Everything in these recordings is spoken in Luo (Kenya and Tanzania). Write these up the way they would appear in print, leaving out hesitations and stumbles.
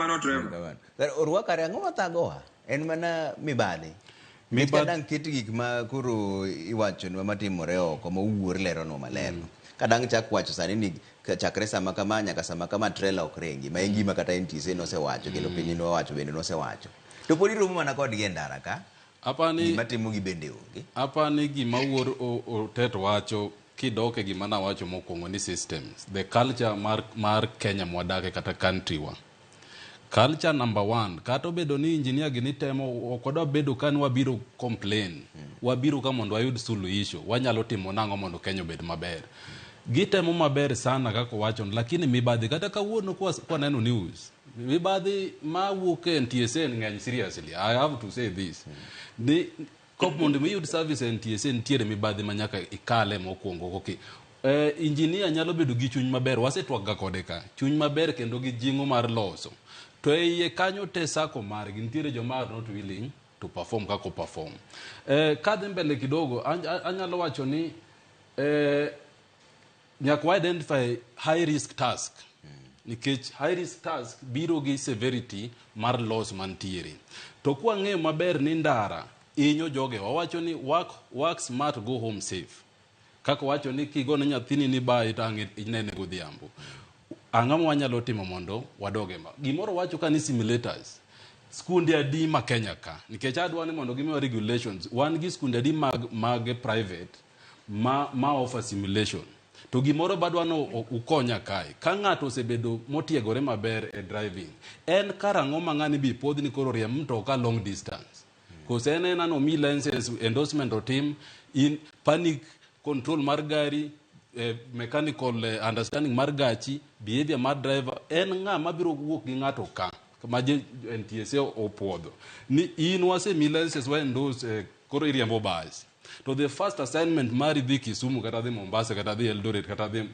Mano, Trevor. Kamano. Pero orwakare, ang'o mathagowa? En mana mibadhi. Nikech ka dang' ket gik ma koro iwachonwa matimore oko ma owuor leronwa maler. Ka dang' chak wacho sani ni chakre sama kama nyaka sama kama trailer ok ringi, ma en gima kata NTSA nosewacho kendo piny nowacho bende nosewacho. To pod iromo mana kodgi e ndara ka. Apani Gima timogi bende onge. Apani gima wuor Otet wacho, kidok e gima nawacho mokwongo ni systems, the culture mar Kenya mwadake kata country wa. Culture number one, kata obedo ni engineer gi ni temo, ok wadwa bedo ka ni wabiro complain. Wabiro ka mondo wayud suluhisho. Wanyalo timo nang'o mondo Kenya obed maber? Gitemo maber sana kaka owacho, lakini mibadhi, kata kawuono kwa neno news, mibadhi mawuok e NTSA ng'eny seriously. I have to say this. Ni kop mondo mi iyud service e NTSA, nitiere mibadhi ma nyaka ikale mokwongo koki. Engineer nyalo bedo gi chuny maber, wasetwak ga kode ka, chuny maber kendo gi jing'o mar loso. To e iye kanyo te sako margi, nitiere joma are not willing to perform kaka perform. Kadhi mbele kidogo, anyalo wacho ni nyaka wa identify high risk task, nikech high risk task biro gi severity mar loss mantiere. To kwang'eyo maber ni ndara hinyo joge, wawacho ni work smart, go home safe. Kaka wacho ni kigone nyathini ni bayi to ang' inene godhiambo. Ang'o ma wanyalo timo mondo wadoge ma? Gimoro wacho ka ni simulators. Skunde adi ma Kenya ka? Nikech adwa ni mondo gimiwa regulations. Wan gi skunde adi mag private ma offer simulation? To gimoro badwa no ukonya kae. Ka ng'ato osebedo motiegore maber e driving, en karang'o ma ng'ani bi puodh ni koro riemb mtoka long distance? Kose en ena nomi license, endorsement otim, in panic control mar gari, mechanical understanding mar gachi, behavior mar driver, en ng'a mabiro wuok gi ng'ato ka ma NTSA opuodho ni in wasemi license, wa endorse, koro iriembo bus, to the first assignment mari dhi Kisumu kata dhi Mombasa kata dhi Eldoret kata dhi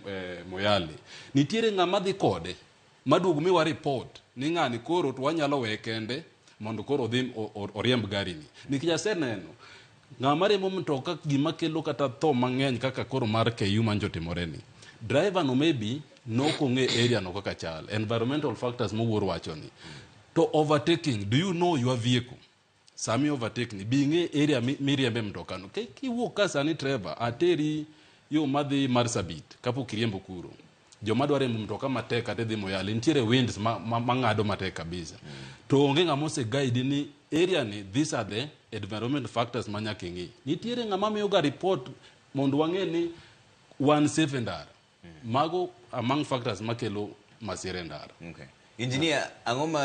Moyale, nitiere ng'ama dhi kode maduog miwa report ni ng'ani koro to wanyalo weye kende mondo koro odhi oriemb gari ni, nikech aseneno ng'ama riembo mtoka gima kelo kata tho mang'eny kaka koro mar KU manjo timore ni driver no maybe nok ong'e area no kaka chal, environmental factors mowuor wacho ni to overtaking. Do you know your vehicle? Sami overtake ni bi ing'e area miriembe mtoka no. Kiwuok ka sani, Trevor, ateri yo madhi Marsabit kapok iriembo kuro, joma dwa riembo mtoka matek kata dhi Moyale, nitiere winds ma ng'ado matek kabisa to onge ng'ama ose guide ni area ni these are the environment factors ma nyaka ing'i. Nitiere ng'ama miyo ga report mondo wang'e ni wan safe e ndara. Mago among factors makelo masira e ndara. Okay. Engineer, ang'o ma